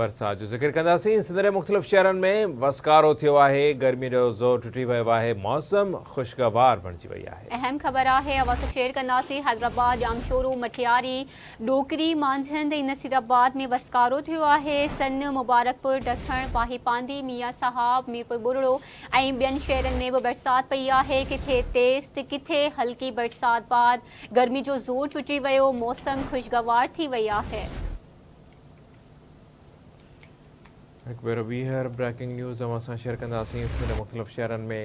برسات جو ذڪر ڪنداسين. سنڌ جي مختلف شهرن ۾ وسڪارو ٿيو آهي، گرمي جو زور ٽٽي ويو آهي، موسم خوشگوار بڻجي وئي آهي. اهم خبر آهي اوهان سان شيئر ڪنداسين حيدرآباد، ڄامشورو، مٽياري، ڏوڪري، مانجهند ۽ نصيرآباد ۾ وسڪارو ٿيو آهي. سن، مبارڪپور، ڊکڻ، واهي پانڌي، ميان صاحب، ميرپور ٻرڙو ۽ ٻين شهرن ۾ به برسات پئي آهي، ڪٿي تيز ته ڪٿي هلڪي برسات بعد گرمي جو زور ٽٽي ويو، موسم خوشگوار ٿي وئي آهي. هڪ ڀيرو ٻيهر بريڪنگ نيوز اوهان سان شيئر ڪنداسين سنڌ جي مختلف شهرن ۾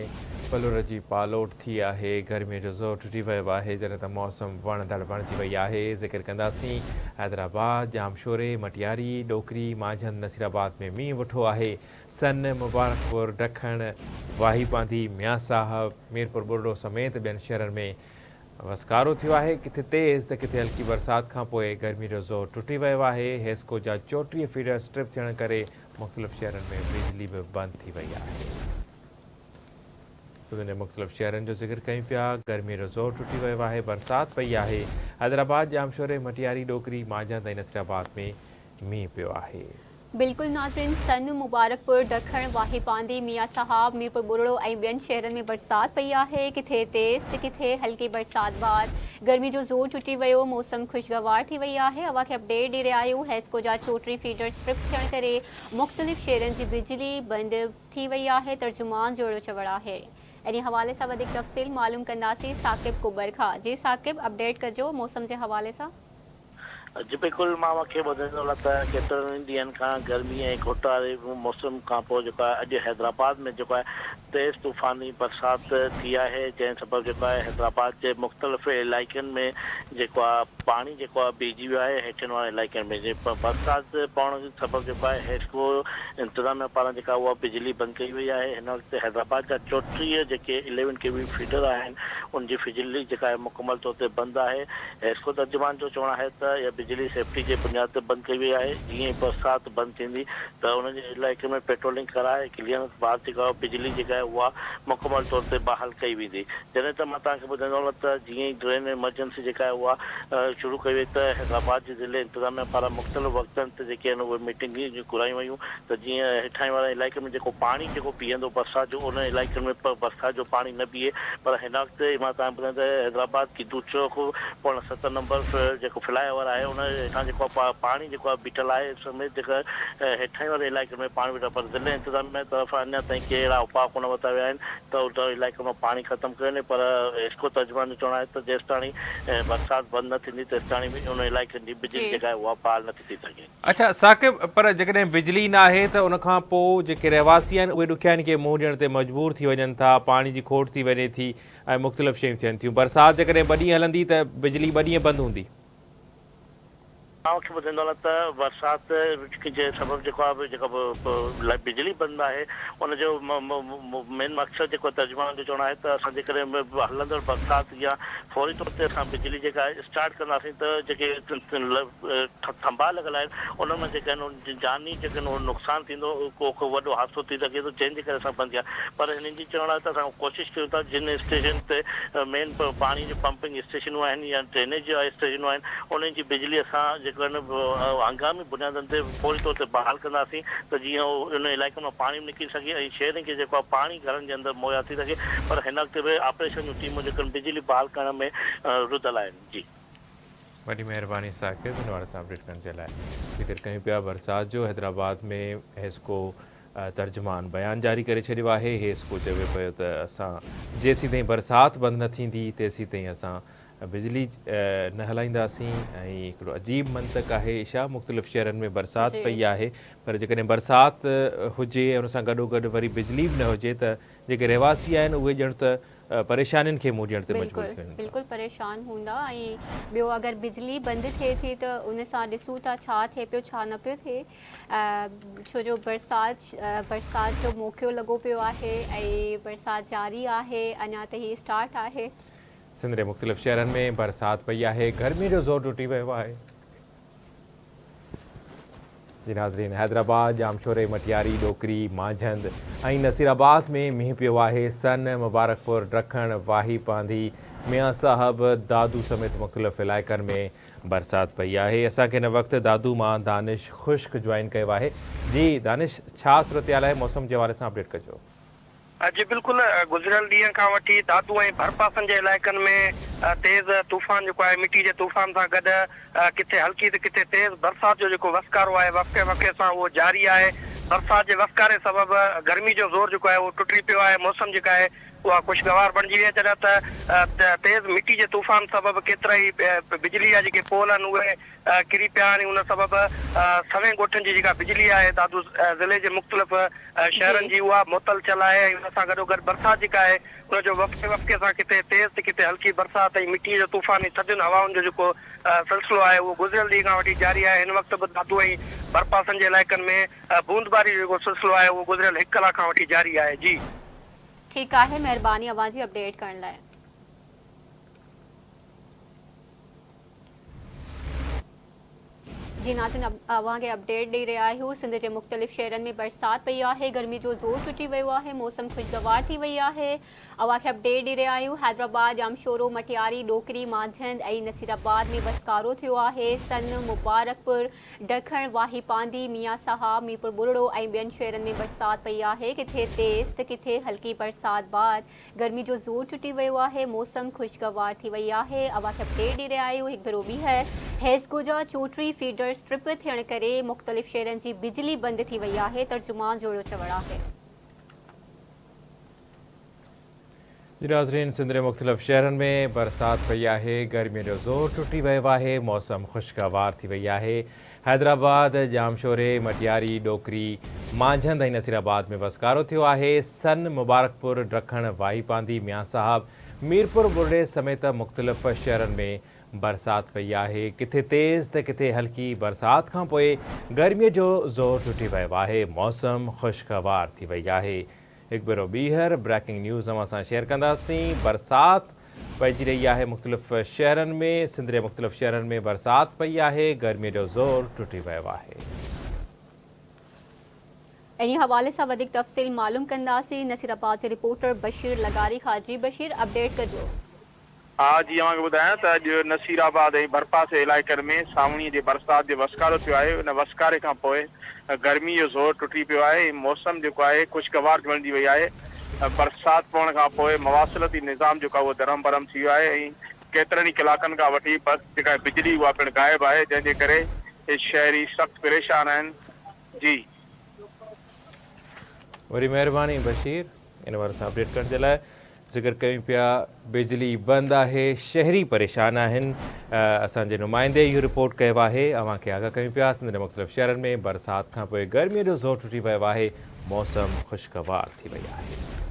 پلور جي پالوٽ ٿي آهي گرمي جو زور ٽٽي ويو آهي جڏهن ته موسم وڻندڙ بڻجي وئي آهي ذڪر ڪنداسين حيدرآباد ڄامشوري مٽياري ڏوڪري مانجهند نصيرآباد ۾ مينهن وٺو آهي سن مبارڪپور ڊکڻ واهي پانڌي ميان صاحب ميرپور ٻرڙو سميت ٻين شهرن ۾ وسڪارو ٿيو آهي، ڪٿي تيز ته ڪٿي هلڪي برسات کانپوء گرمي جو زور ٽٽي ويو آهي، حيسڪو جا 34 فيڊرز ٽرپ ٿيڻ ڪري مختلف شهرن ۾ بجلي به بند ٿي وئي آهي. سنڌ جي مختلف شهرن جو ذڪر ڪيون پيا، گرمي جو زور ٽٽي ويو آهي، برسات پئي آهي، حيدرآباد، ڄامشوري، مٽياري، ڏوڪري، مانجهند ۽ نصيرآباد ۾ مينهن پيو آهي. بلڪل ناظرين سن، مبارڪپور، ڊکڻ، واهي پانڌي، ميان صاحب، ميرپور ٻرڙو ۽ ٻين شهرن ۾ برسات پئي آهي، ڪٿي تيز ته ڪٿي هلڪي برسات بعد گرمي جو زور ٽٽي ويو، موسم خوشگوار ٿي وئي آهي، اوهان کي اپڊيٽ ڏئي رهيا آهيون حيسڪو جا 34 فيڊرز ٽرپ ٿيڻ ڪري مختلف شهرن جي بجلي بند ٿي وئي آهي، ترجمان جو اهڙو چوڻ آهي انهي حوالي سان وڌيڪ تفصيل معلوم ڪنداسين ثاقب ڪٻر کان جي ثاقب اپڊيٽ ڪجو موسم جي حوالي سان. جي بلڪل مان اوهان کي ٻڌائيندو هلان ته ڪيترن ئي ڏينهن کان گرمي ۽ گهٽ واري موسم کان پوء جيڪو آهي اڄ حيدرآباد ۾ جيڪو آهي تيز طوفاني برسات ٿي آهي جنهن سبب جيڪو آهي حيدرآباد جي مختلف علائقن ۾ جيڪو آهي پاڻي جيڪو آهي بيهجي ويو آهي هيٺين وارن علائقن ۾ برسات پوڻ سبب جيڪو آهي حيسڪو انتظاميا پاران جيڪا اها بجلي بند ڪئي وئي آهي هن وقت حيدرآباد جا 34 جيڪي اليون ڪي وي فيڊر آهن ان جي بجلي جيڪا آهي مڪمل طور تي بند آهي. حيسڪو ترجمان جو چوڻ آهي ته اها بجلي سيفٽي جي بنياد تي بند ڪئي وئي آهي، جيئن ئي برسات بند ٿيندي ته انهن جي علائقي ۾ پيٽرولنگ ڪرائي ڪليئرنس بعد جيڪا بجلي جيڪا آهي اها مڪمل طور تي بحال ڪئي ويندي. جڏهن ته مان توهان کي ٻڌائيندو هلان ته جيئن ئي ڊرين ايمرجنسي جيڪا آهي اها شروع ڪئي وئي ته حيدرآباد جي ضلعي انتظاميا پاران مختلف وقتن تي جيڪي آهن اهي ميٽنگون گهرايون ويون ته جيئن هيٺاهين وارن علائقن ۾ جيڪو پاڻي جيڪو بيهندو برسات جو انهن علائقن ۾ برسات جو پاڻي نه بيهي پر هن وقت مان توهان کي ٻڌايان ته حيدرآباد گدو چوڪ پوڻ ست نمبر جيڪو فلائي اوور آهي ان هيٺان جيڪو آهي پاڻي جيڪو آهي بيٺل آهي سميت جيڪا هيٺاهين واري علائقن ۾ پاڻي بيٺل آهي پر ضلعي انتظاميه طرفان اڃا تائين ڪي اهڙا اپاء ڪونه ورتا ويا آهن ته ان علائقي مان پاڻي ختم ڪيو وڃي پر حيسڪو ترجمان جو چوڻ آهي ته جيستاڻي برسات بند نه ٿيندي تيستاڻي ان علائقن جي بجلي جيڪا آهي اها بحال نه ٿي ٿي سگهي. اڇا ثاقب پر جيڪڏهن بجلي ناهي ته ان کان پوء جيڪي رهواسي آهن اهي ڏکيائين کي منهن ڏيڻ تي مجبور ٿي وڃن ٿا، پاڻي جي کوٽ ٿي وڃي ٿي ۽ مختلف شيون ٿين ٿيون. برسات جيڪڏهن ٻه ڏينهن هلندي ته بجلي ٻه ڏينهن بند هوندي. توهان کي ٻڌائيندو هلان ته برسات جي سبب جيڪو آهي جيڪا بجلي بند آهي ان جو مين مقصد جيڪو ترجمان جو چوڻ آهي ته اسان جيڪڏهن هلندڙ برسات يا فوري طور تي اسان بجلي جيڪا آهي اسٽارٽ ڪنداسين ته جيڪي ٿنڀا لڳل آهن انهن مان جيڪي آهن جاني جيڪي آهن نقصان ٿيندو ڪو ڪو وڏو حادثو ٿي سگهي ٿو جنهن جي ڪري اسان بند ڪيا پر هنن جي چوڻ آهي ته اسان ڪوشش ڪيون ٿا جن اسٽيشن تي مين پاڻي جون پمپنگ اسٽيشنون آهن يا ڊرينيج جون اسٽيشنون آهن انهن جي بجلي اسان جيڪو آهن هنگامي بنيادن تي فوري طور تي بحال ڪنداسين ته جيئن ان علائقن مان پاڻي به نڪري سگهي ۽ شهرين کي جيڪو آهي پاڻي گهرن جي اندر مهيا ٿي سگهي پر هن وقت به آپريشن جون ٽيمون جيڪو آهن بجلي بحال ڪرڻ ۾ رڌل آهن جي. وڏي مهرباني ثاقب ان حوالي سان اپڊيٽ ڪرڻ جي لاء. ذڪر ڪيون پيا برسات جو حيدرآباد ۾ حيسڪو ترجمان بيان جاري ڪري ڇڏيو آهي حيسڪو چوي پيو ته اسان جيسيتائين برسات بند نه ٿيندي تيسيتائين اسان بجلي نه هلائينداسين ۽ هڪڙو عجيب منطق آهي اشا مختلف شهرن ۾ برسات پئي آهي پر جيڪڏهن برسات هجي ۽ ان سان گڏوگڏ وري بجلي به نه هجي ته جيڪي رهواسي آهن اهي ڄڻ ته پريشانين کي منهن ڏيڻ تي مجبور ٿي وڃن ٿا. بلڪل پريشان هوندا ۽ ٻيو اگر بجلي بند ٿئي ٿي ته ان سان ڏسون ٿا ڇا ٿئي پيو ڇا نه پيو ٿئي ڇو جو برسات برسات جو موقعو لڳو پيو آهي ۽ برسات جاري آهي اڃا ته هي اسٽارٽ آهي. سنڌ جي مختلف شهرن ۾ برسات پئي آهي گرمي جو زور ٽٽي ويو آهي. جي ناظرين حيدرآباد، ڄامشوري، مٽياري، ڏوڪري، مانجهند ۽ نصيرآباد ۾ مينهن پيو آهي، سن، مبارڪپور، ڊکڻ، واهي پانڌي، ميان صاحب، دادو سميت مختلف علائقن ۾ برسات پئي آهي. اسان کي هن وقت دادو مان دانش خشڪ جوائن ڪيو آهي. جي دانش ڇا صورتحال آهي موسم جي حوالي سان اپڊيٽ ڪجو. جي بلڪل گذريل ڏينهن کان وٺي دادو ۽ ڀرپاسن جي علائقن ۾ تيز طوفان جيڪو آهي مٽي جي طوفان سان گڏ ڪٿي هلڪي ته ڪٿي تيز برسات جو جيڪو وسڪارو آهي وقفي وقفي سان اهو جاري آهي برسات جي وسڪاري سبب گرمي جو زور جيڪو آهي اهو ٽٽي پيو آهي موسم جيڪا آهي اها خوشگوار بڻجي وئي آهي جڏهن ته تيز مٽي جي طوفان سبب ڪيترائي بجلي جا جيڪي پول آهن اهي ڪري پيا آهن ان سبب سوين ڳوٺن جي جيڪا بجلي آهي دادو ضلعي جي مختلف شهرن جي اها معطل ٿيل آهي ۽ ان سان گڏوگڏ برسات جيڪا آهي ان جو وقفي وقفي سان ڪٿي تيز ته ڪٿي هلڪي برسات ۽ مٽي جو طوفان ۽ ٿڌين هوائن جو جيڪو سلسلو آهي اهو گذريل ڏينهن کان وٺي جاري آهي هن وقت به دادو ۽ ڀرپاسن جي علائقن ۾ بوندباري جو جيڪو سلسلو آهي اهو گذريل هڪ ڪلاڪ کان وٺي جاري آهي جي. ٺيڪ آهي مهرباني اوهان جي اپڊيٽ ڪرڻ لاء. جي ناظرين اوهان کي اپڊيٽ ڏئي رهيا آهيون سنڌ جي مختلف شهرن ۾ برسات پئي آهي گرمي جو زور ٽٽي ويو آهي موسم خوشگوار ٿي وئي آهي اوهان کي اپڊيٽ ڏئي رهيا آهيون حيدرآباد ڄامشورو مٽياري ڏوڪري مانجهند ۽ نصيرآباد ۾ وسڪارو ٿيو آهي سن مبارڪپور ڊکڻ واهي پانڌي ميان صاحب ميرپور ٻرڙو ۽ ٻين شهرن ۾ برسات پئي آهي ڪٿي تيز ته ڪٿي هلڪي برسات بعد گرمي جو زور ٽٽي ويو آهي، موسم خوشگوار ٿي وئي آهي، اوهان کي اپڊيٽ ڏئي رهيا آهيون، هڪ ڀيرو ٻيهر حيسڪو جا چوٽري فيڊرز ٽرپ ٿيڻ ڪري مختلف شهرن جي بجلي بند ٿي وئي آهي، ترجمان جو اهڙو چوڻ آهي. جي ناظرين سنڌ جي مختلف شهرن ۾ برسات پئي آهي، گرمي جو زور ٽٽي ويو آهي، موسم خوشگوار ٿي وئي آهي، حيدرآباد، ڄامشوري، مٽياري، ڏوڪري، مانجهند ۽ نصيرآباد ۾ وسڪارو ٿيو آهي، سن، مبارڪپور، ڊکڻ، واهي پانڌي، ميان صاحب، ميرپور ٻرڙي سميت مختلف شهرن ۾ برسات پئي آهي، ڪٿي تيز ته ڪٿي هلڪي برسات کانپوء گرمي جو زور ٽٽي ويو آهي، موسم خوشگوار ٿي وئي آهي، هڪ ڀيرو ٻيهر بريڪنگ نيوز اوهان سان شيئر ڪنداسين، برسات پئجي رهي آهي مختلف شهرن ۾ سنڌ جي مختلف شهرن ۾ برسات پئي آهي گرمي جو زور ٽٽي ويو آهي. انهي حوالي سان وڌيڪ تفصيل معلوم ڪنداسين نصيرآباد جي رپورٽر بشير لغاري کان جي بشير اپڊيٽ ڪجو. آء جي اوهان کي ٻڌايان ته اڄ نصير آباد ۽ ڀرپاسي علائقن ۾ سانوڻي جي برسات جو وسڪارو ٿيو آهي ان وسڪاري کان پوء گرمي جو زور ٽٽي پيو آهي ۽ موسم جيڪو آهي خوشگوار بڻجي وئي آهي برسات پوڻ کان پوء مواصلتي نظام جيڪو آهي اهو درهم برهم ٿي ويو آهي ۽ ڪيترن ئي ڪلاڪن کان وٺي بس جيڪا بجلي اها پڻ غائب آهي جنهن جي ڪري شهري سخت پريشان آهن جي. وڏي مهرباني بشير ان حوالي سان اپڊيٽ ڪرڻ جي لاء. ذڪر ڪيون پيا بجلي بند آهي شهري پريشان آهن اسان جي نمائندي اهو رپورٽ ڪيو آهي اوهان کي آگاهه ڪيون پيا سنڌ جي مختلف شهرن ۾ برسات کانپوء گرمي جو زور ٽٽي ويو آهي موسم خوشگوار ٿي وئي آهي.